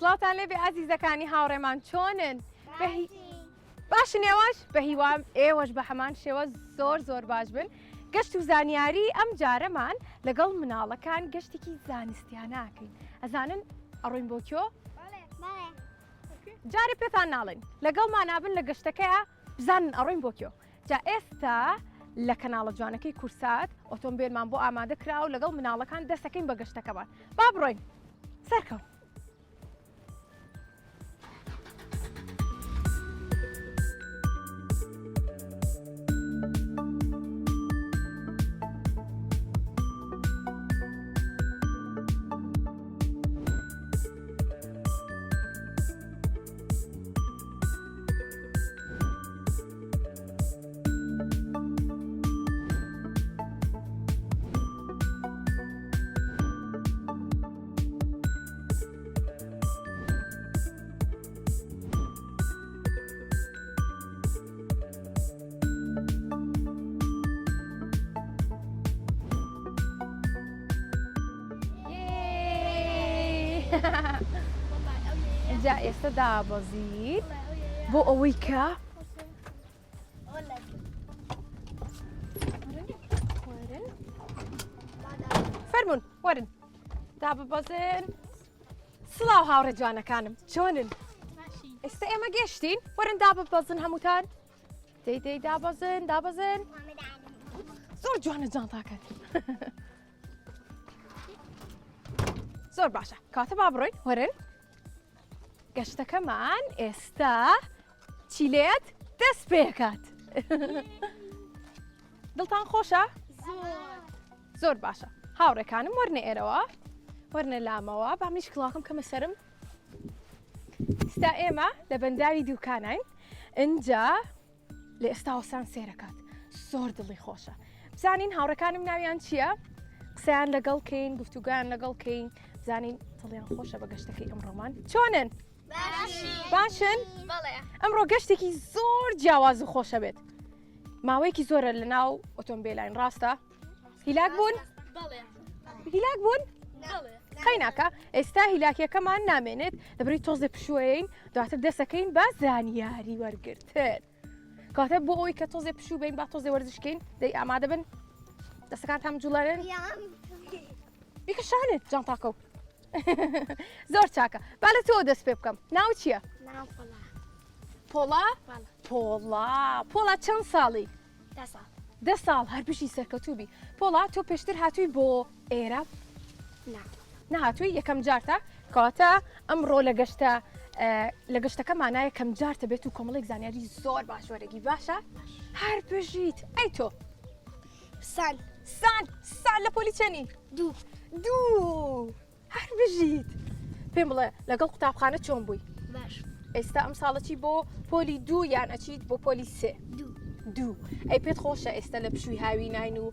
سڵاوتان لێبێ ئازیزەکانی هاوڕێمان چۆنن؟ باشن ئێوەش؟ بە هیوام ئێوەش بە هەمان شێوە زۆر زۆر باش بن. گەشت و زانیاری ئەم جارەمان لەگەڵ مناڵەکان گەشتێکی زانستیاناکەین. ئەزانن ئەڕۆین بۆ کوێ؟ جارێ پێتان ناڵێن لەگەڵمان نابن لە گەشتەکەیا بزانن ئەڕۆین بۆ کوێ. جا ئێستا لە کەناڵە جوانەکەی کورسات ئۆتۆمبیلمان بۆ ئامادە کرا و لەگەڵ مناڵەکان دەسەکەین بە گەشتەکەمان. با بڕۆین. سەرکەون. جا ئێستا دابەزین بۆ ئەوەی کە فەرمونون وەرن داببەزن سڵاو هاوڕێ جوانەکانم چۆنن ئێستا ئێمە گەشتین وەرن داببەزن هەمووتان دەی دەی دابەزن دابەزن زۆر جوانە جانتاکەت زۆر باشە کاتە با بڕۆین وەرن گەشتەکەمان ئێستا چی لێت دەست پێکات دڵتان خۆشە زۆر باشە هاوڕێکانم وەرنە ئێرەوە وەرنە لامەوە با منیش کڵاکم کەمە سەرم ئستا ئێمە لە بەنداوی دوکانین ئینجا لە ئێستاوە سان سێرەکات زۆر دڵی خۆشە بزانین هاوڕەکانم ناویان چییە؟ قسەیان لەگەڵ کەین گفتوگویان لەگەڵ کەین بزانین دڵیان خۆشە بە گەشتەکەی ئەمڕۆمان چۆنن؟ باشن؟ ئەمڕۆ گەشتێکی زۆر جیاواز و خۆشە بێت ماوەیەکی زۆرە لە ناو ئۆتۆمبیلاین ڕاستە هیلاک بوون؟ هیلاک بوون؟ قەیناکە ئێستا هیلاکیەکەمان نامێنێت لەبری تۆزێ پشوەین دواتر دەسەکەین بە زانیاری وەرگرتن کاتە بۆ ئەوەی کە تۆزێ پشوو بین با تۆزێ وەرزشکەین دەی ئامادە بن دەستەکانتان جوڵێنن بیکە شانت جانتاکە و زۆر چاکە با لە تۆ دەست پێ بکەم ناو چییە؟ پۆڵا پۆڵا پۆڵا چەند ساڵی؟ دە ساڵ هەر بژی سەرکەوتوو بی پۆڵا تۆ پێشتر هاتووی بۆ ئێرە؟ نەهاتووی یەکەم جارتە کەواتە ئەمڕۆ لە گەشتە لە گەشتەکە مانایە کەم جارتە بێت و کۆمەڵێک زانیاری زۆر باش وەرەگی باشە هەر بژیت ئەی تۆ سان سان سان لە پۆلی چەنی دوو دوو هەر بژیت پێم بڵێ لەگەڵ قوتابخانە چۆن بووی باش ئێستا ئەم ساڵە چی بۆ پۆلی دوو یان ئەچیت بۆ پۆلی سێ دوو دوو ئەی پێت خۆشە ئێستا لە پشووی هاوی ناین و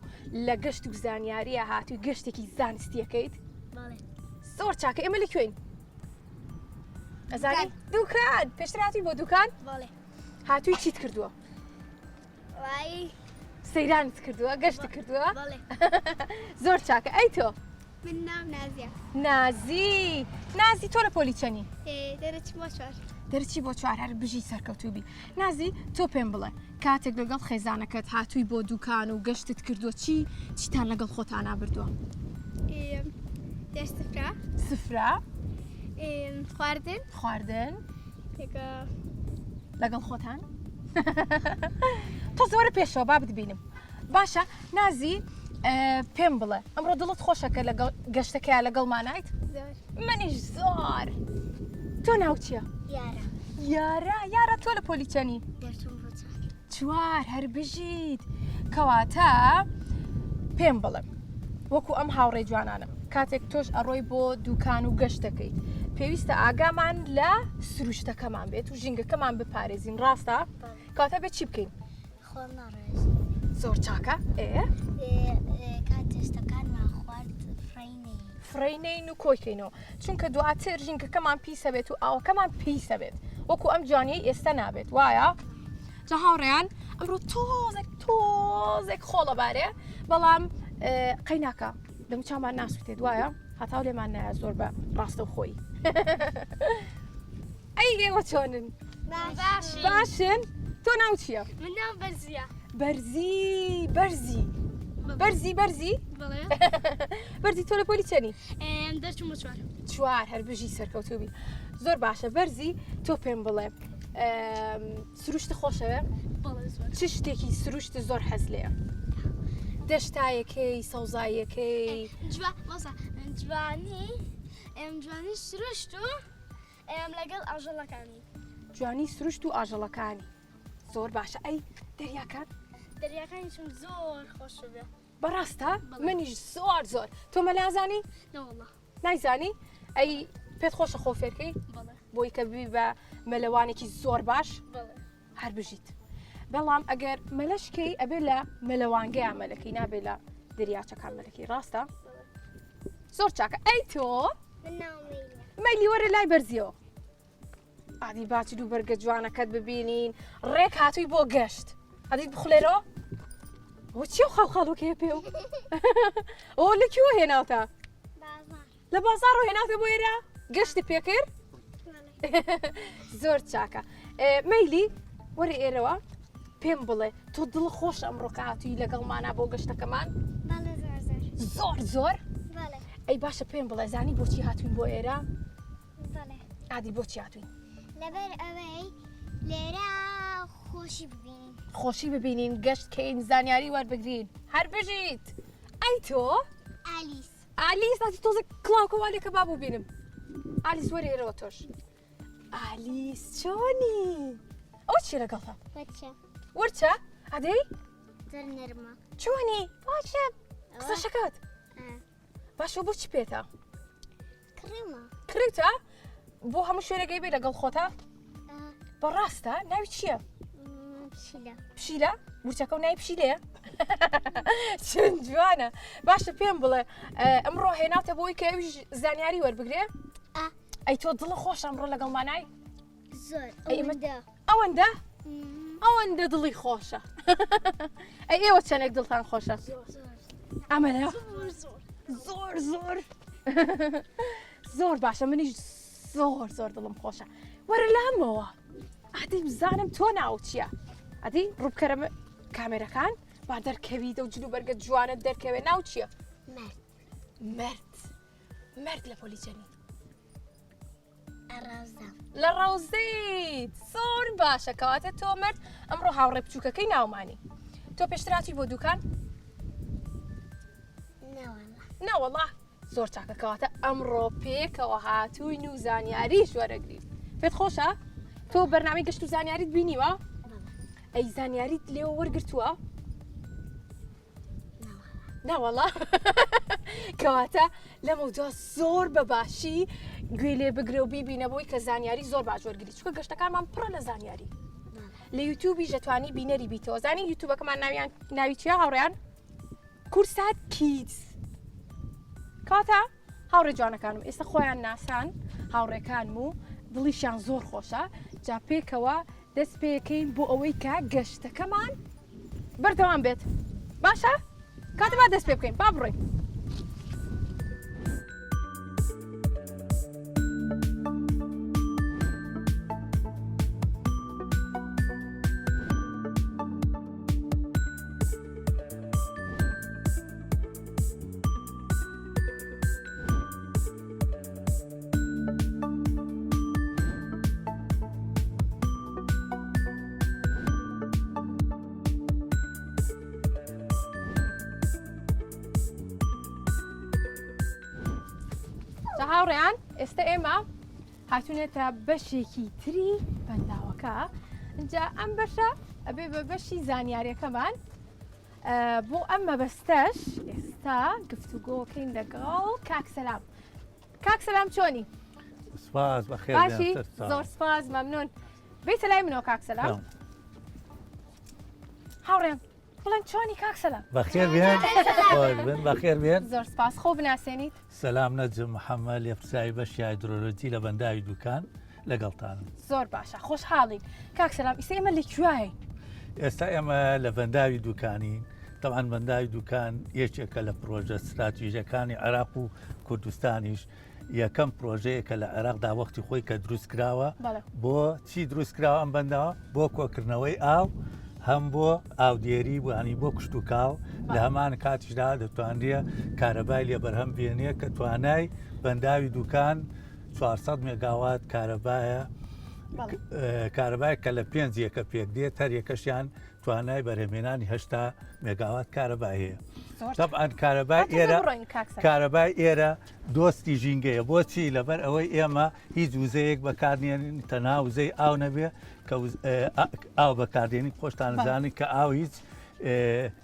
لە گەشت و زانیاریە هاتووی گەشتێکی زانستیەکەیت زۆر چاکە ئێمە لە کوێین ئەزانی دوکان پێشتر هاتووی بۆ دوکان هاتووی چیت کردووە وای سەیرانت کردووە گەشت کردووە زۆر چاکە ئەی تۆ من ناو نازیە نازی نازی تۆ لە پۆلی چەنی دەرەچی بۆ چوار دەرچی بۆ چوار هەر بژی سەرکەوتوبی نازی تۆ پێم بڵێ کاتێک لەگەڵ خێزانەکەت هاتووی بۆ دوکان و گەشتت کردووە چی چیتان لەگەڵ خۆتانا بردووە سفرە سفرە خواردن خواردن لەگەڵ خۆتان تۆ زۆرە پێشەوە با بتبینم باشە نازی پێم بڵێ ئەمڕۆ دڵت خۆشە کە لەگەڵ گەشتەکەیا لەگەڵ مانایت منیش زۆر تۆ ناو چییە؟ یارە یارە یارە تۆ لە پۆلی چەنی؟ چوار هەر بژیت کەواتە پێم بڵێم وەکو ئەم هاوڕێ جوانانم کاتێک تۆش ئەڕۆی بۆ دوکان و گەشت دەکەیت پێویستە ئاگامان لە سروشتەکەمان بێت و ژینگەکەمان بپارێزین ڕاستە کاتە بێت چی بکەین خۆڵ ناڕێژین زۆر چاکە ئێ کاتێ شتەکانمان خوارد فڕێی نەین فڕێی نەین و کۆی کەینەوە چونکە دواتر ژینگەکەمان پیسە بێت و ئاوەکەمان پیسە بێت وەکو ئەم جوانیەی ئێستا نابێت وایە جا هاوڕێیان ئەمڕۆ تۆزێک تۆزێک خۆڵە بارێ بەڵام قەیناکە دەموچاومان ناسووتێت وایە هەتاو لێمان نایە زۆر بە ڕاستە خۆی. ئەی ئێوە چۆنن؟ باشن تۆ ناو چییە؟ من ناو بەرزیە بەرزی بەرزی بەرزی بەرزی بەرزی تۆ لە پۆلی چەنی؟ دەرچوومە چوار چوار هەر بژی سەرکەوتوبی زۆر باشە بەرزی تۆ پێم بڵێ سروشت خۆشەوێ چ شتێکی سروشت زۆر حەز لێیە دەشتایەکەی سەوزاییەکەی جوانی ئەم جوانی سروشت و ئەم لەگەڵ ئاژەڵەکانی جوانی سروشت و ئاژەڵەکانی زۆر باشە ئەی دەریاکان دەریاکانی چون زۆر خۆش بێ بەڕاستە منیش زۆر زۆر تۆ مەلازانی نایزانی ئەی پێت خۆشە خۆ فێرکەی بۆی کە ببی بە مەلەوانێکی زۆر باش هەر بژیت بەڵام ئەگەر مەلەشکەی ئەبێ لە مەلەوانگەیان مەلەکەی نابێ لە دەریاچەکان مەلەکەی ڕاستە زۆر چاکە ئەی تۆ مەلی وەرە لای بەرزیەوە ئادی با چ دوو بەرگە جوانەکەت ببینین ڕێک هاتووی بۆ گەشت ئەدیت بخولێرەوە ئەوە چیە خاڵ خاڵۆکەیە پێ و ئەوە لە کوێوە هێناوتە لە بازاڕەوە هێناوتە بۆ ئێرە گەشتی پێکرد زۆر چاکە مەیلی وەرە ئێرەوە پێم بڵێ تۆ دڵ خۆش ئەمڕۆ کە هاتووی لەگەڵمانە بۆ گەشتەکەمان زۆر زۆر ئەی باشە پێم بڵێ زانی بۆچی هاتوین بۆ ئێرە بەڵێ. ئادی بۆچی هاتووین؟ لەبەر ئەوەی لێرە خۆشی ببینین. خۆشی ببینین گەشت کەین زانیاری وەربگرین هەر بژیت ئەی تۆ؟ ئالیس. ئالیس ئاتی تۆزێک کڵاوکە وا لێکە با ببینم ئالیس وەرە ئێرەوە تۆش ئالیس چۆنی؟ ئەوە چیە لەگەڵتە؟ وەرچە. ورچە؟ ئەدەی؟ زۆر نەرمە. چۆنی؟ باشە قسەشەکات؟ باشە بۆ چی پێتە؟ کڕیومە. کڕیوتە؟ بۆ هەموو شوێنێک بێ لەگەڵ خۆتا؟ بەڕاستە ناوی چییە؟ پشیلە. پشیلە؟ ورچەکە و ناوی پشیلەیە؟ چەند جوانە باشە پێم بڵێ ئەمڕۆ هێناتە بۆی کە ئەویش زانیاری وەربگرێ؟ ئەی تۆ دڵە خۆش ئەمڕۆ لەگەڵ مانای؟ زۆر ئەوەندە ئەوەندە ئەوەندە دڵی خۆشە ئەی ئێوە چەندێک دڵتان خۆشە ئەمەە زۆر زۆر زۆر باشە منیش زۆر زۆر دڵم خۆشە وەرە لامەوە ئادی بزانم تۆ ناو چییە ئەدی ڕووبکەرە کامێرەکان با دەرکەوی دە و جلو بەرگە جوانە دەرکەوێ ناو چییە مرد مرد مرد لە پۆلی چەنی ڕەوزە. لە ڕەوزەیت زۆر باشە کەواتە تۆ مرد ئەمڕۆ هاوڕێ بچووکەکەی ناومانی تۆ پێشتر هاتووی بۆ دوکان نەوەڵا نەوەڵا زۆر چاکە کەواتە ئەمڕۆ پێکەوە هاتووین و زانیاریش وەرەگرین پێت خۆشە تۆ بەرنامەی گەشت و زانیاریت بینیوە ئەی زانیاریت لێوە وەرگرتووە ناوەڵا کەواتە لەمەودوا زۆر بە باشی گوێ لێ بگرە و بیبینە بۆی کە زانیاری زۆر باش وەرگری چونکە گەشتەکانمان پڕە لە زانیاری لە یوتیوبی ژەتوانی بینەری بیتەوە زانی یوتیوبەکەمان ناویان ناوی چیە هاوڕیان کورسات کیدز کاتە هاوڕێ جوانەکانم ئێستا خۆیان ناسان هاوڕێکانم و دڵیشیان زۆر خۆشە جا پێکەوە دەست پێکەین بۆ ئەوەی کە گەشتەکەمان بەردەوام بێت باشە کاتە با دەست پێ بکەین با بڕۆین. جا هاوڕێیان ئێستا ئێمە هاتوونێتە بەشێکی تری بەنداوەکە جا ئەم بەشە ئەبێ بە بەشی زانیاریەکەمان بۆ ئەم مەبەستەش ئێستا گفتوگۆکەین لەگەڵ کاک سەلام کاک سەلام چۆنی؟ سپاس بەخێر باشی زۆر سپاس مەمنون بیتە لای منەوە کاک سەلام هاوڕێن بڵێن چۆنی کاک سەلام بەخێر بێن بن بەخێر بێن زۆر سپاس خۆ بناسێنیت سەلام نەجم محەممەد لێپرسراوی بەشی هایدرۆلۆجی لە بەنداوی دوکان لەگەڵتانم. زۆر باشە خۆشحاڵین کاک سەلام ئیستا ئێمە لە کوێین؟ ئێستا ئێمە لە بەنداوی دوکانین تەبعەن بەنداوی دوکان یەکێکە لە پرۆژە ستراتیژەکانی عێراق و کوردستانیش. یەکەم پرۆژەیە کە لە عێراقدا وەختی خۆی کە دروست کراوە بۆ چی دروست کراوە ئەم بەنداوە بۆ کۆکردنەوەی ئاو هەم بۆ ئاودێری بوانی بۆ کشتتوکاڵ لە هەمان کاتیشدا دەتوانرێ کارەبای لێ بەرهەم بێنێ کە توانای بەنداوی دوکان 400 مێگاوات کارەبایە کارەبای کە لە پێنج یەکە پێک دێت هەر یەکەشیان توانای بەرهەمهێنانی 80 مێگاوات کارەبا هەیە طبعا کارەبای ئێرە کارەبای ئێرە دۆستی ژینگەیە بۆچی لەبەر ئەوەی ئێمە هیچ وزەیەک بەکارنیێنین تەنها وزەی ئاو نەبێ کە ئاو بەکاردێنی خۆشتان زانین کە ئاو هیچ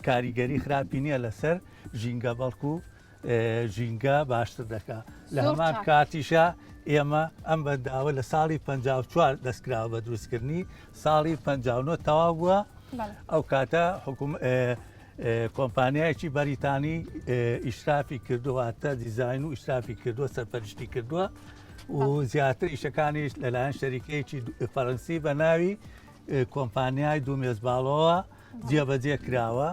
کاریگەری خراپی نییە لەسەر ژینگە بەڵکو ژینگە باشتر دەکا لە هەمان کاتیشە ئێمە ئەم بەنداوە لە ساڵی 54 دەستکراوە بە دروستکردنی ساڵی 59 تەواو بووە ئەو کاتە حکوم کۆمپانیایەکی بەریتانی ئیشرافی کردوواتە دیزین و ئیشرافی کردووە سەرپەرشتی کردووە و زیاتر ئیشەکانیش لەلایەن شەریکەیەکی فەرەنسی بە ناوی کۆمپانیای دومێزباڵەوە جێبەجێ کراوە.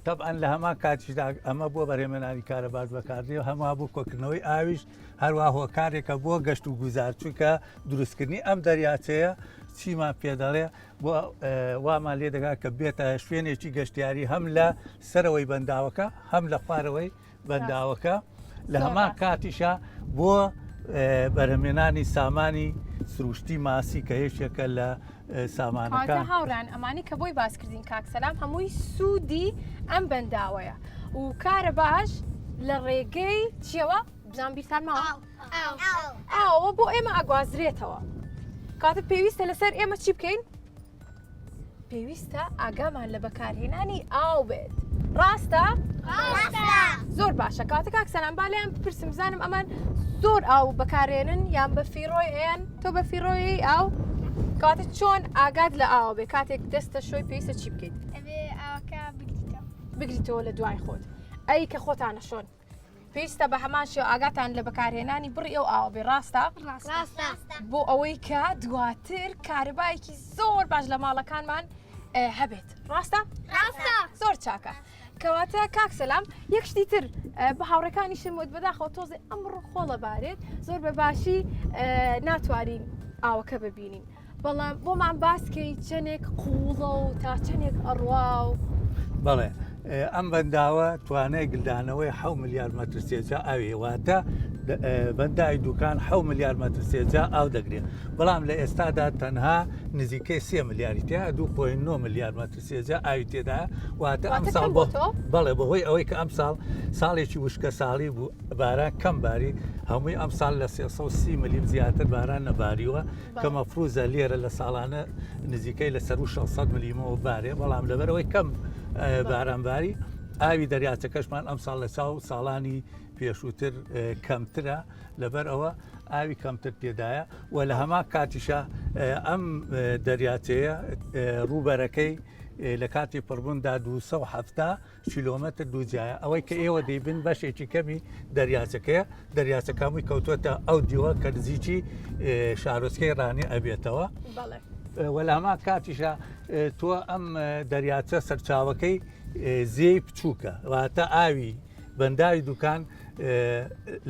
تەبعەن لە هەمان کاتیشدا ئەمە بۆ بەرهێمێنانی کارەباش بەکاردێ و هەموو بۆ کۆکردنەوەی ئاویش هەروە هۆکارێکە بۆ گەشت و گوزار چونکە دروستکردنی ئەم دەریاچەیە چیمان پێ دەڵێ بۆ وامان لێ دەگات کە بێتە شوێنێکی گەشتیاری هەم لە سەرەوەی بەنداوەکە هەم لە خوارەوەی بەنداوەکە لە هەمان کاتیشا بۆ بەرهەمێنانی سامانی سروشتی ماسی کە یەکێکە لە سامانەکان هاوڕان ئەمانی کە بۆی باس کردین کاک سەلام هەمووی سوودی ئەم بەنداوەیە و کارە باش لە ڕێگەی چیەوە بزان بیرتان ماوە ئاوە بۆ ئێمە ئەگوازرێتەوە کاتە پێویستە لەسەر ئێمە چی بکەین پێویستە ئاگامان لە بەکارهێنانی ئاو بێت ڕاستە؟ زۆر باشە کاتە کاک سەلام با لێیان بپرسم بزانم ئەمان زۆر ئاو بەکارێنن یان بە فیڕۆی ئەیان تۆ بە فیڕۆی ئاو کاتە چۆن ئاگات لە ئاوە بێ کاتێک دەستە شۆی پێویستە چی بکەیت بگریتەوە لە دوای خۆت ئەی کە خۆتانە شۆن پێویستە بە هەمان شێوە ئاگاتان لە بەکارهێنانی بڕی ئەو ئاوە بێ ڕاستە؟ ڕاستە. بۆ ئەوەی کە دواتر کارەبایەکی زۆر باش لە ماڵەکانمان هەبێت ڕاستە؟ ڕاستە. زۆر چاکە. کەواتە کاک سەلام یەک شتی تر بە هاوڕێکانیشم وت بەداخەوە تۆزێ ئەمڕۆ خۆڵە بارێت زۆر بە باشی ناتوانین ئاوەکە ببینین. بەڵام بۆمان باس کەی چەنێک قووڵە و تا چەنێک ئەڕوا و. بەڵێ ئەم بەنداوە توانای گلدانەوەی حەو ملیار مەتر سێجا ئاوی واتە بەنداوی دوکان حەو ملیار مەتر سێجا ئاو دەگرێت بەڵام لە ئێستادا تەنها نزیکەی سێ ملیاری تیا 2.9 ملیار مەتر سێجا ئاوی تێدا واتە ئەم ساڵ بۆ بەڵێ بەهۆی ئەوەی کە ئەم ساڵ ساڵێکی وشکە ساڵی بوو باران کەم باری هەمووی ئەم ساڵ لە 330 ملیم زیاتر باران نەباریوە کە مەفروزە لێرە لە ساڵانە نزیکەی لە سەروو 600 ملیمەوە بارێ بەڵام لەبەرەوەی کەم بارانباری ئاوی دەریاچەکەشمان ئەم ساڵ لە چاو ساڵانی پێشووتر کەمترە لەبەر ئەوە ئاوی کەمتر تێدایە و لە هەمان کاتیشە ئەم دەریاچەیە ڕووبەرەکەی لە کاتی پڕبووندا 270 کیلۆمەتر دووجایە ئەوەی کە ئێوە دەیبن بەشێکی کەمی دەریاچەکەیە دەریاچەکە هەمووی کەوتووەتە ئەو دیوە کە نزیکی شارۆچکەی ڕانی ئەبێتەوە وەلاما کاتیشە تۆ ئەم دەریاچە سەرچاوەکەی زێی بچووکە واتە ئاوی بەنداوی دوکان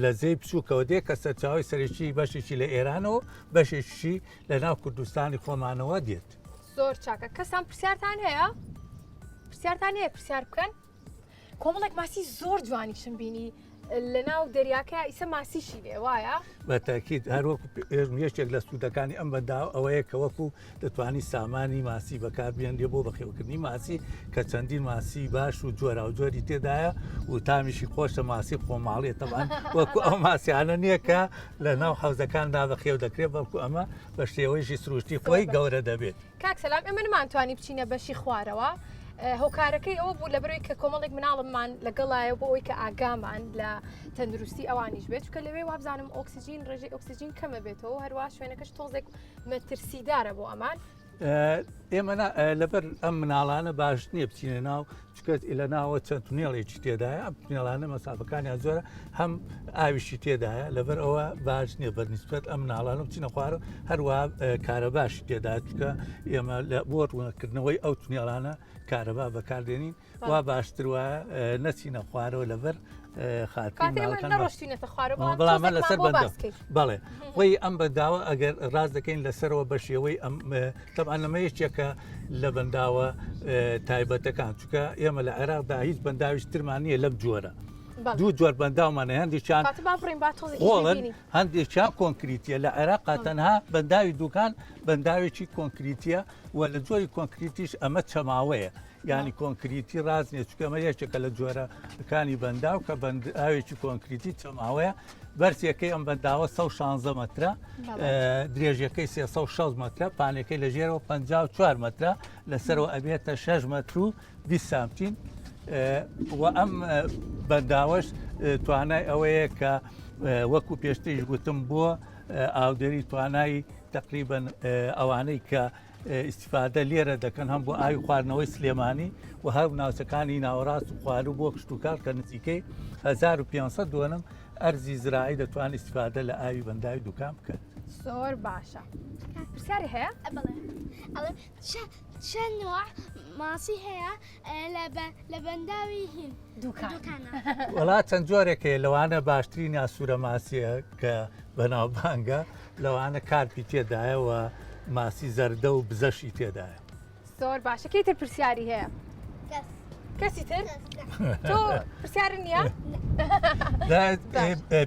لە زێی بچووکەوە دێ کە سەرچاوی سەرەکی بەشێکی لە ئێرانەوە بەشێکی لە ناو کوردستانی خۆمانەوە دێت. زۆر چاکە کەسان پرسیارتان هەیە؟ پرسیارتان هەیە پرسیار بکەن کۆمەڵێک ماسی زۆر جوانیشم بینی لە ناو دەریاکە ئیسە ماسیشی لێ وایە بەتاکیت هەروەکو یەکێک لە سوودەکانی ئەم بەنداو ئەوەیە کە وەکو دەتوانی سامانی ماسی بەکاربیێنرێ بۆ بەخێوکردنی ماسی کە چەندین ماسی باش و جۆرا و جۆری تێدایە و تامیشی خۆشە ماسی خۆماڵیە تەبان وەکو ئەو ماسیانە نییە کە لە ناو حەوزەکاندا بەخێو دەکرێت بەڵکو ئەمە بە شێوەیەکی سروشتی خۆی گەورە دەبێت. کاک سەلام ئێمە نەمانتوانی بچینە بەشی خوارەوە هۆکارەکەی ئەوە بوو لەبەرەوەی کە کۆمەڵێک مناڵممان لەگەڵایە بۆ ئەوی کە ئاگامان لە تەندروستی ئەوانیش بێت چکە لەوێ وابزانم ئۆکسجین ڕێژەی ئۆکسجین کەمە بێتەوە هەروە شوێنەکەش تۆزێک مەترسیدارە بۆ ئەمان ئێمە لەبەر ئەم مناڵانە باش نییە بچینە ناو چونکە لە ناوە چەند تونێڵێکی تێدایە ئەم تونێڵانە مەسافەکانیان زۆرە هەم ئاویشی تێدایە لەبەر ئەوە باش نییە بە نیسبەت ئەم مناڵانە بچینە خوارەوە هەروە کارەباشی تێدا چونکە ئێمە لە بۆ ڕوونکردنەوەی ئەو تونێڵانە کارەبا بەکاردێنین وا باشتر وایە نەچینە خوارەوە لەبەر خاتری نەڕۆشتینەتە خوارەوە بەڵام لەسەر بەڵێ خۆی ئەم بەنداوە ئەگەر ڕاست دەکەین لەسەرەوە بە شێوەی ئەم تەبعەن ئەمە یەکێکە لە بەنداوە تایبەتەکان چونکە ئێمە لە عێراقدا هیچ بەنداویش ترمان نییە لەم جۆرە دوو جۆر بەنداومان هەیە هەندێکیان خۆڵن هەندێکیان کۆنکریتیە لە عێراق تەنها بەنداوی دوکان بەنداوێکی کۆنکریتیە و لە جۆری کۆنکریتیش ئەمە چەماوەیە یانی کۆنکریتی ڕاست نیە چونکە ئەمە یەکێکە لە جۆرەکانی بەنداو کە بەنداوێکی کۆنکریتی چەماوەیە بەرزیەکەی ئەم بەنداوە 116 مەترە درێژیەکەی 360 مەترە پانەکەی لە ژێرەوە 54 مەترە لەسەرەوە ئەبێتە 6 مەتر و 20 سانتیم و ئەم بەنداوەش توانای ئەوەیە کە وەکو پێشتریش گوتم بۆ ئاودێری توانای تقریبا ئەوانەی کە ئیستیفادە لێرە دەکەن هەم بۆ ئاوی خواردنەوەی سلێمانی و هەر ناوچەکانی ناوەڕاست و خواروو بۆ کشتوکاڵ کە نزیکەی 1500 دۆنم ئەرزی زراعی دەتوان ئیستیفادە لە ئاوی بەنداوی دوکان بکەن. زۆر باشە پرسیاری هەیە؟ بەڵێ ئەڵێم چەند نوع ماسی هەیە لە بەنداوی هین دوکان وەڵا چەند جۆرێک هەیە لەوانە باشترینیان سوورە ماسیە کە بەناوبانگە لەوانە کارپی تێدایە و ماسی زەردە و بزەشی تێدایە. زۆر باشە کەی تر پرسیاری هەیە؟ کەس. کەسی تر؟ تۆ پرسیار نییە؟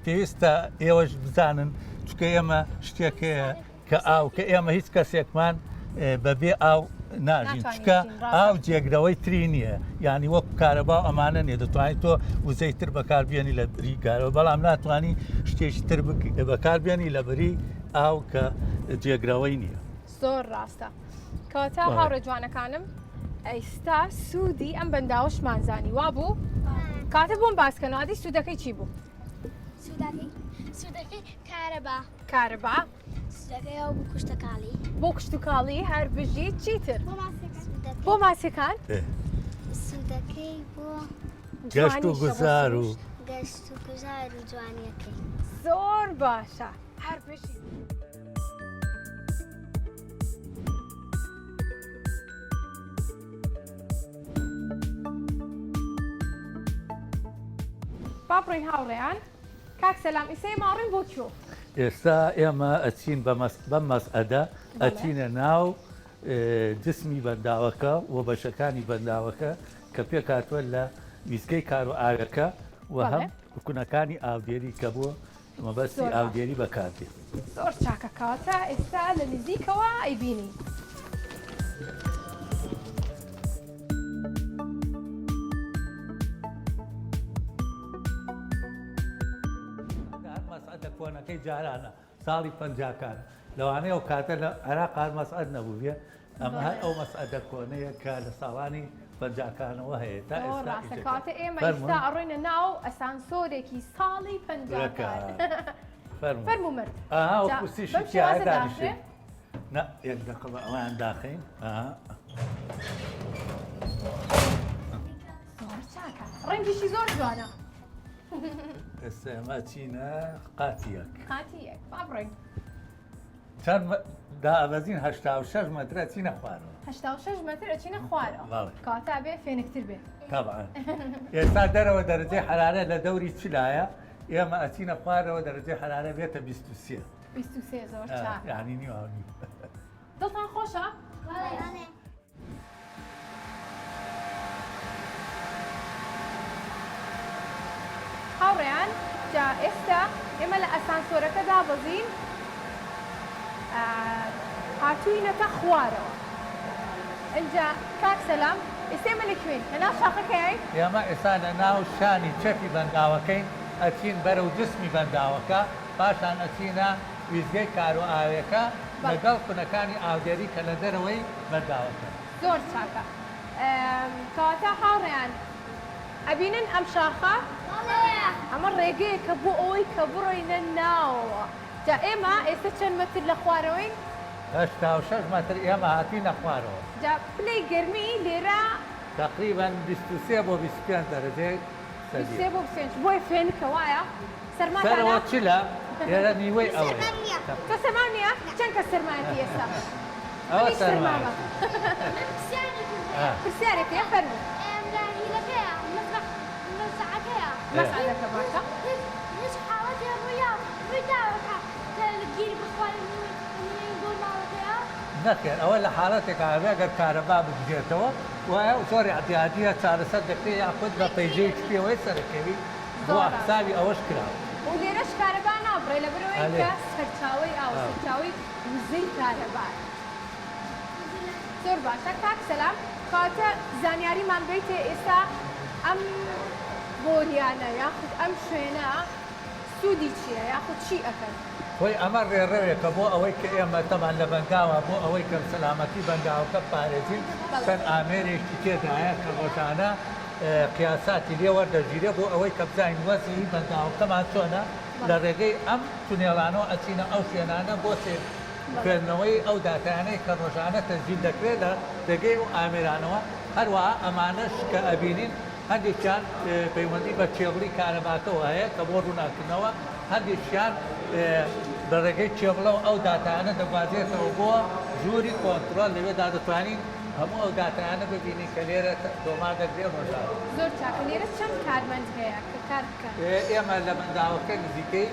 پێویستە ئێوەش بزانن چونکە ئێمە شتێک هەیە کە ئاو کە ئێمە هیچ کەسێکمان بەبێ ئاو ناژین چکە ئاو جێگرەوەی تری نییە یعنی وەک کارەبا و ئەمانە نیە دەتوانیت تۆ وزەی تر بەکاربیێنی لە بری کارەوە بەڵام ناتوانانی شتێکی تر بەکاربیێنی لە بری ئاو کە جێگرەوەی نییە. زۆر ڕاستە کەواتە هاوڕێ جوانەکانم ئەیستا سوودی ئەم بەنداوەشمان زانی وابوو کاتە بۆم باسکەنەوە ئەدی سوودەکەی چی بوو؟ سوودەکەی کارەبا. کارەبا. سوودەکەی ئەو بۆ کوشتەکاڵی. بۆ کشتوکاڵی هەر بژی چیتر؟ بۆ ماسیەکان. سوودەکەی بۆ گەشت و گوزار و گەشت و گوزار و جوانیەکەی. زۆر باشە هەر بژی. با بڕۆین هاوڕێیان. کاک سەلام ئیسە ئێمە ئەڕۆین بۆ کوێ؟ ئێستا ئێمە ئەچین بەم مەسعەدە ئەچینە ناو جسمی بەنداوەکە و بەشەکانی بەنداوەکە کە پێکهاتووە لە ویستگەی کارۆ ئاوەکە و هەم کونەکانی ئاودێری کە بۆ مەبەستی ئاودێری بەکاردێت. زۆر چاکە کەواتە ئێستا لە نزیکەوە ئەیبینین. مەسعەدە کۆنەکەی جارانە ساڵی پەنجاکان لەوانەیە ئەو کاتە لە عێراق هەر مەسعەد نەبووبێ ئەمە هەر ئەو مەسعەدە کۆنەیە کە لە ساڵانی پەنجاکانەوە هەیە تا زۆر ئێستا ڕاستە ئیشەکە کەواتە ئێمە فەرموون ئیستا ئەڕۆینە ناو ئەسانسۆرێکی ساڵی پەنجاکان فەرموو فەرموو مرد ئاها جا کورسیشی بەم تیایە شێوازە دانیشێ داخرێ نا یەک دەقە بە ئەویان داخەین ئاها زۆر چاکە ڕەنگیشی زۆر جوانە ئێستا ئێمە چینە قاتی یەک قاتی یەک با بڕۆین چەند دابەزین 86 مەتر ئەچینە خوارەوە 86 مەتر ئەچینە خوارەوە بەڵێ. کەواتە ئەبێ فێنکتر بێ تەبعەن ئێستا دەرەوە دەرەجەی حەرارە لە دەوری چلایە ئێمە ئەچینە خوارەوە دەرەجەی حەرارە بێتە 23 23 زۆر چاکە یعنی نیوە نیو دڵتان خۆشە؟ بەڵێ. هاوڕێیان جا ئێستا ئێمە لە ئەسانسۆرەکە دابەزین هاتووینەتە خوارەوە ئینجا کاک سەلام ئێستا ئێمە لە کوێین لە ناو شاخەکەین؟ ئێمە ئێستا لە ناو شانی چەپی بەنداوەکەین ئەچین بەرەو جسمی بەنداوەکە پاشان ئەچینە ویستگەی کارۆ ئاوێکە لەگەڵ کونەکانی ئاودێری کە لە دەرەوەی بەنداوەکەن. زۆر چاکە کەواتە هاوڕێیان ئەبینن ئەم شاخە؟ بەڵێ. ئەمە ڕێگەیەکە بۆ ئەوەی کە بڕۆینە ناوەوە جا ئێمە ئێستا چەند مەتر لە خوارەوەین؟ 86 مەتر ئێمە هاتوینە خوارەوە. جا پلەی گەرمی لێرە. تەقریبەن 23 بۆ 25 دەرەجەی سەدیە. 23 بۆ 25 بۆیە فێنکە وایە؟ سەرماتانە؟ سەرەوە چلە، ئێرە نیوەی ئەوەیە. سەرمام نییە. تۆ سەرماو نییە؟ چەند کەس سەرمایەتی ئێستا؟ ئەوە منیش سەرمامە. سەرمایەتی. من پرسیارێکم هەیە. پرسیارێک هەیە فەرموو. ئێم لە هیلەکەیە مەزرەع مەزرەعەکەیە. مەسعەدەکە باشە. هیچ هیچ حاڵەتێ ڕوویا ڕووی داوە کە کە گیر بخواین و بۆ ماڵەکەیا؟ نەخێر ئەوە لە حاڵەتێکا ئەبێ ئەگەر کارەبا بگرێتەوە وایە و زۆر ئیعتیادیە چارەسەر دەکرێ یاخود بە پەیژەیەکی پێوەیە سەرەکەوی بۆ زۆر باشە. حسابی ئەوەش کراوە. و لێرەش کارەبا نابڕێ لەبەرئەوەی ئەلێ. کە سەرچاوەی ئاوە سەرچاوەی وزەی کارەبایە. زۆر باشە کاک سەلام کەواتە زانیاریمان بەیتێ ئێستا ئەم بۆریانە یاخود ئەم شوێنە سوودی چییە یاخود چی ئەکەن؟ خۆی ئەمە ڕێڕەوێکە بۆ ئەوەی کە ئێمە تەبعەن لە بەنداوە بۆ ئەوەی کە سەلامەتی بەنداوەکە بپارێزین چەند ئامێرێکی تێدایە کە ڕۆژانە قیاساتی لێ وەردەگیرێ بۆ ئەوەی کە بزانین وەزعی بەنداوەکەمان چۆنە لە ڕێگەی ئەم تونێڵانەوە ئەچینە ئەو شوێنانە بۆ خوێندنەوەی ئەو داتایانەی کە ڕۆژانە تەسجیل دەکرێت لە ڕێگەی ئەو ئامێرانەوە، هەروەها ئەمانەش کە ئەبینین هەندێکیان پەیوەندی بە کێبڵی کارەباکەوە هەیە کە بۆ ڕووناککردنەوە، هەندێکیان لە ڕێگەی کێبڵەوە ئەو داتایانە دەگوازرێتەوە بۆ ژووری کۆنترۆڵ، لەوێدا دەتوانین هەموو ئەو داتایانە ببینین کە لێرە تۆمار دەکرێت ڕۆژانە. زۆر چاکە، لێرە چەند کارمەند هەیە کە کار بکەن؟ ئێمە لە بەنداوەکە نزیکەی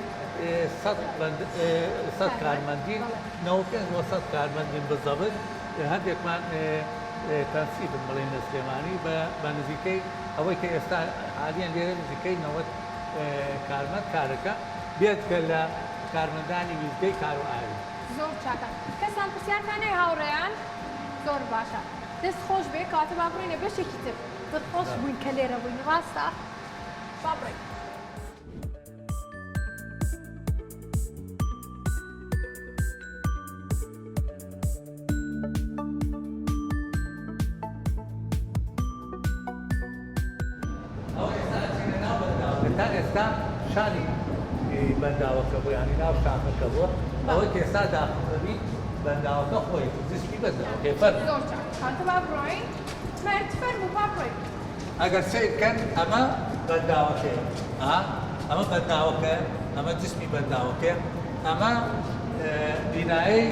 سەد کارمەندین، 95 بۆ 100 کارمەندین بزەبت، هەندێکمان تەنسیبن بڵێین لە سلێمانی بە نزیکەی ئەوەی کە ئێستا حالیان لێرە نزیکەی 90 کارمەند کارەکە بێجگە لە کارمەندانی ویستگەی کار و ئاوی. زۆر چاکە کەسان پرسیارتان هەیە هاوڕێیان؟ زۆر باشە دەست خۆش بێ کەواتە با بڕۆینە بەشێکی تر دڵخۆش بووین کە لێرە بووین ڕاستە؟ با بڕۆین. ئەوە ئێستا ئەچینە ناو بەنداوەکە تا ئێستا شانی بەنداوەکە بوو یانی ناو شاخەکە بووە ئەوەی کە ئێستا داخل دەبی بەنداوەکە خۆی جسمی بەنداوەکەی فەرموو. زۆر چاک کاتە با بڕۆین مەرد فەرموو با بڕۆین. ئەگەر سەیر کەن ئەمە بەنداوەکەیە ئا ئەمە بەنداوەکەیە ئەمە جسمی بەنداوەکەیە ئەمە بینایەی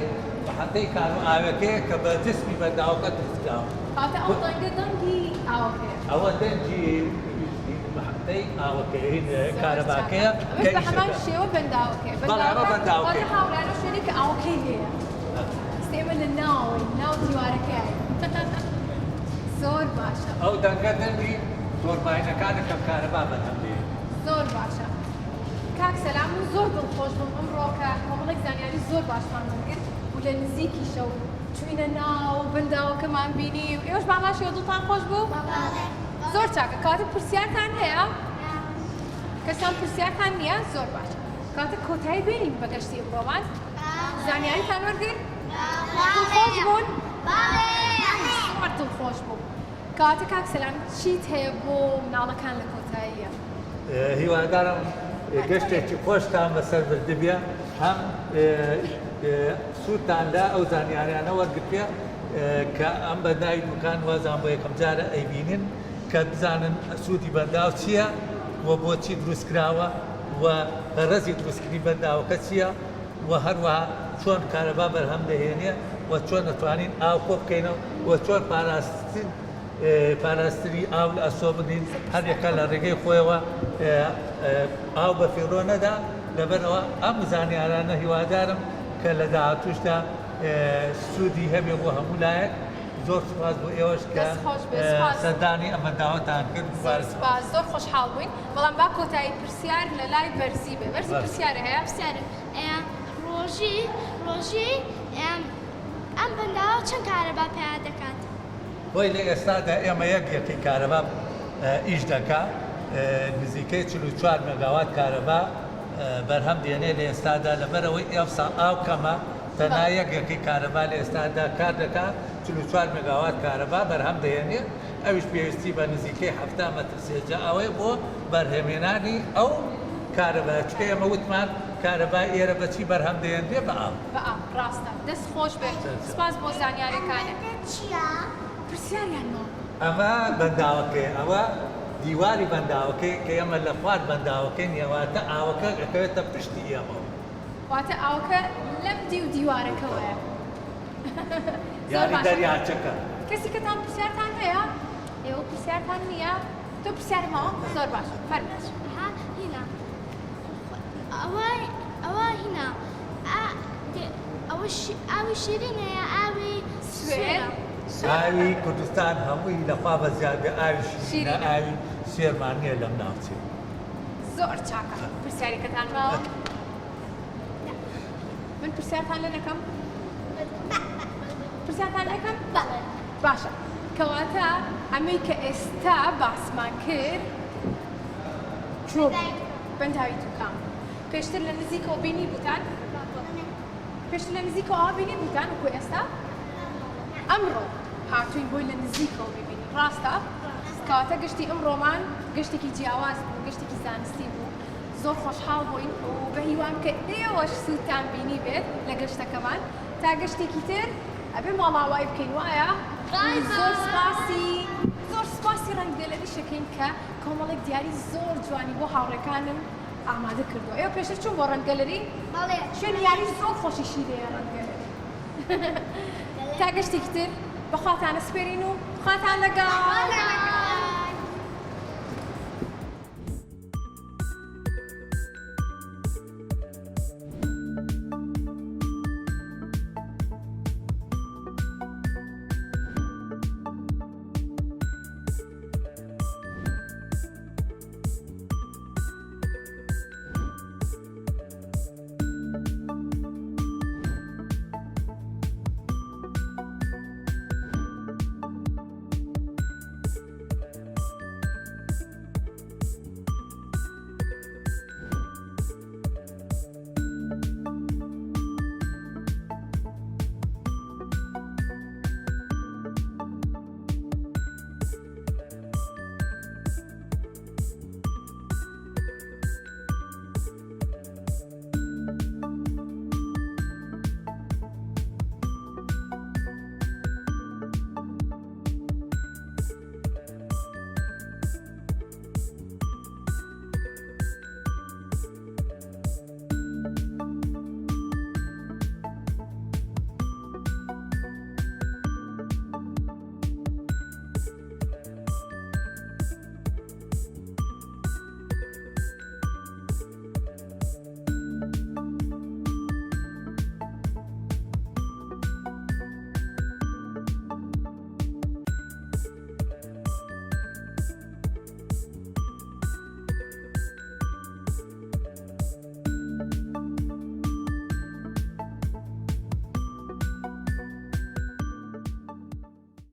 محەتەی کان و ئاوەکەیە کە بە جسمی بەنداوەکە دروست کراوە. کەواتە ئەو دەنگە دەنگی ئاوەکەیە. ئەوە دەنگی محەتەی ئاوەکەیە هین کارەباکەیە ئەمەش بە هەمان شێوە بەنداوەکەیە. بەڵێ ئەمە بەنداوەکەیە. واتە هاوڕێیان ئەو شوێنەی کە ئاوەکەی لێیە. ئێستا ئێمە لە ناوەوەین ناو دیوارەکەین. زۆر باشە. ئەو دەنگە دەنگی تۆرباینەکانە کە کارەبا بەرهەم دێنێت. زۆر باشە کاک سەلام من زۆر دڵخۆش بووم ئەمڕۆ کە کۆمەڵێک زانیاری زۆر باشمان وەرگرت و لە نزیکیشەوە چووینە ناو بەنداوەکەمان بینی و ئێوەش بە هەمان شێوە دڵتان خۆش بوو؟ زۆر چاکە کەواتە پرسیارتان هەیە؟ کەسان پرسیارتان نییە؟ زۆر باشە کەواتە کۆتایی بێنین بە گەشتی ئەمڕۆمان زانیاریتان وەرگرت؟ دڵخۆش بوون؟ زۆر دڵخۆش بووم. کەواتە کاک سەلام چیت هەیە بۆ مناڵەکان لە کۆتاییە؟ هیوادارم گەشتێکی خۆشتان بەسەر بردبێ هەم سوودتان لە ئەو زانیاریانە وەرگرتبێ کە ئەم بەنداوی دوکان وازان بۆ یەکەم جارە ئەیبینن کە بزانن سوودی بەنداو چییە و بۆچی دروست کراوە و غەرەزی دروستکردنی بەنداوەکە چییە و هەروەها چۆن کارەبا بەرهەم دەهێنێ و چۆن دەتوانین ئاو کۆ بکەینەوە و چۆن پاراستن پاراستنی ئاو لە ئەستۆ بگرین هەریەکە لە ڕێگەی خۆیەوە ئاو بە فیڕۆ نەدا لەبەرئەوە ئەم زانیارانە هیوادارم کە لە داهاتووشدا سوودی هەبێ بۆ هەموو لایەک زۆر سوپاس بۆ ئێوەش کە دەست خۆش بێ سوپاس. سەردانی ئەمە داوەتان کرد زۆر سوپاس زۆر خۆشحاڵ بووین بەڵام با کۆتایی پرسیار لە لای بەرزی بێ بەرزی بەرز. پرسیارە هەیە؟ پرسیارم ئەیە ڕۆژی ڕۆژی ئەم بەنداوە چەند کارەبا پەیا دەکات؟ خۆی لە ئێستادا ئێمە یەک یەکەی کارەبا ئیش دەکا نزیکەی 44 مێگاوات کارەبا بەرهەم دێنێ لە ئێستادا لەبەرئەوەی ئەمساڵ ئاو کەمە تەنها یەک یەکەی کارەبا لە ئێستادا کار دەکا 44 مێگاوات کارەبا بەرهەم دەهێنێ ئەویش پێویستی بە نزیکەی 70 مەتر سێجا ئاوەیە بۆ بەرهەمێنانی ئەو کارەبایە چونکە ئێمە وتمان کارەبای ئێرە بە چی بەرهەم دەهێنرێ بە ئاو. بە ئاو ڕاستە دەست خۆش بێت سپاس بۆ زانیاریەکانت. ئەمە چیە؟ پرسیاریان ماوە. ئەمە بەنداوەکەیە، ئەوە دیواری بەنداوەکەیە کە ئێمە لە خوار بەنداوەکەین، واتە ئاوەکە ئەکەوێتە پشتی ئێمەوە. واتە ئاوەکە لەم دیو دیوارەکەوەیە. زۆر یانی باشە. دەریاچەکە. کەسی کەتان پرسیارتان هەیە؟ ئێوە پرسیارتان نییە؟ تۆ پرسیارت ماوە؟ زۆر باشە فەرموو. ها هینا ئەوە ئەوە هینا ئا ئەوە ئاوی شیرینە یا ئاوی سوێر؟ سوێرە؟ ئاوی کوردستان هەمووی لە خوا بەزیاد بێ ئاوی شیرینە، شیرینە. ئاوی سوێرمان نییە لەم ناوچەیە. زۆر چاکە. پرسیارێکەتان ماوە؟ من پرسیارتان لێ نەکەم؟ پرسیارتان لێکەم؟ بەڵێ. باشە کەواتە ئەمەی کە ئێستا باسمان کرد چۆن بەنداوی دوکان پێشتر لە نزیکەوە بینی بوتان؟ پێشتر لە نزیکەوە ئاوا بینی بوتان وەکو ئێستا؟ ئەمڕۆ هاتوین بۆی لە نزیکەوە ببینین ڕاستە؟ کەواتە گەشتی ئەمڕۆمان گەشتێکی جیاواز بوو گەشتێکی زانستی بوو زۆر خۆشحاڵ بووین و بە هیوام کە ئێوەش سوودتان بینی بێت لە گەشتەکەمان تا گەشتێکی تر ئەبێ ماڵاوای بکەین وایە؟ زۆر سپاسی زۆر سپاسی ڕەنگ گەلەریش ئەکەین کە کۆمەڵێک دیاری زۆر جوانی بۆ هاوڕێکانم ئامادە کردووە ئێوە پێشتر چوون بۆ ڕەنگ گەلەری؟ بەڵێ. شوێنی یاری زۆر خۆشیشی لێیە ڕەنگ گەلەری تا گەشتێکی تر بەخواتان ئەسپێرین و خواتان لەگەڵ.